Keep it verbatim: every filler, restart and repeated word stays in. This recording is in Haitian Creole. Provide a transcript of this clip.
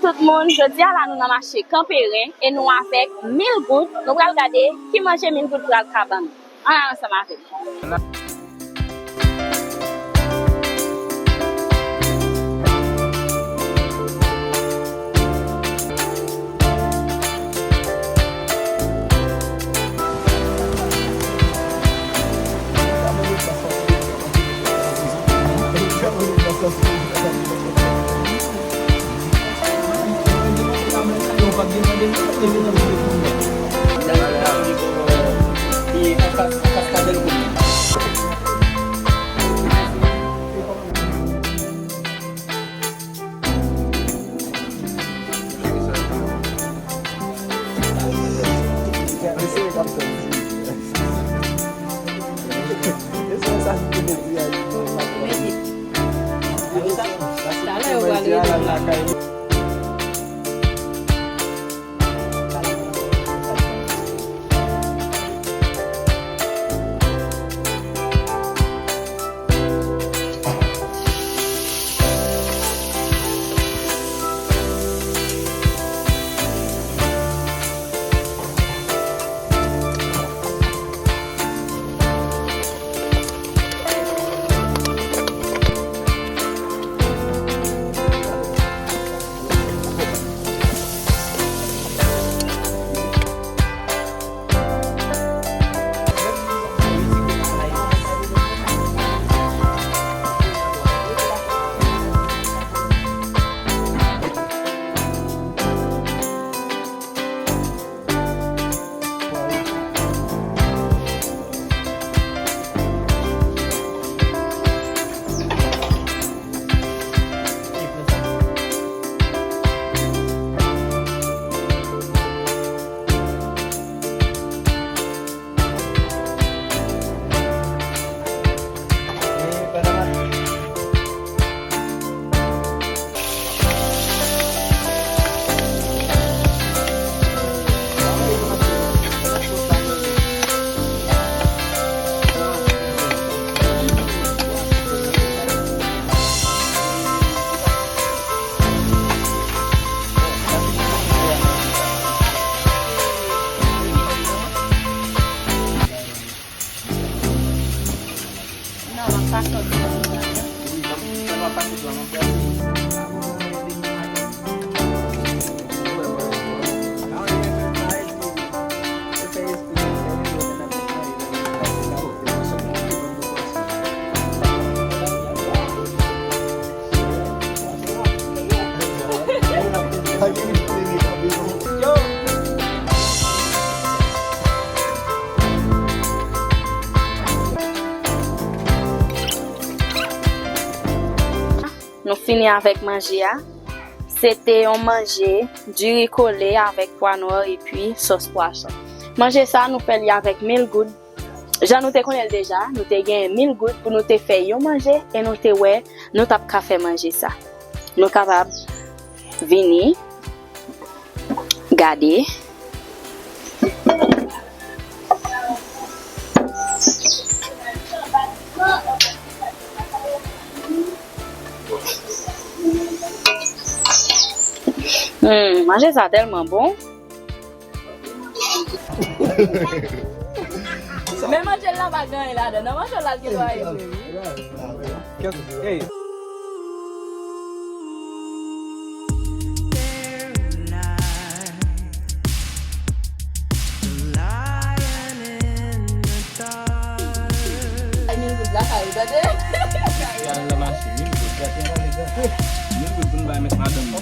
Tout moun, jodi a la nou nan mache Kanperen e nou avèk mil goud. Nou pral gade ki manje mil goud pral ka ban nou. Ann al ansanm avè m. Nou fini avèk manje a. Se te yon manje diri kole avèk pwa nwa epi sòs pwason. Manje sa, nou fè li avèk mil goud. Jan nou te konnen l deja, nou te gen mil goud pou nou te fè yon manje e nou te wè nou t ap ka fè manje sa. Nou kapab vini, gade. Hmm, manje sa tèlman bon. Men manje l la pa gen anyen ladan. Nan manje l la, l gen dwa ede wi. Hey. Ay, mil goud lakay ou, tande? Al nan mache, mil goud. Mil goud pou n bay met madanm.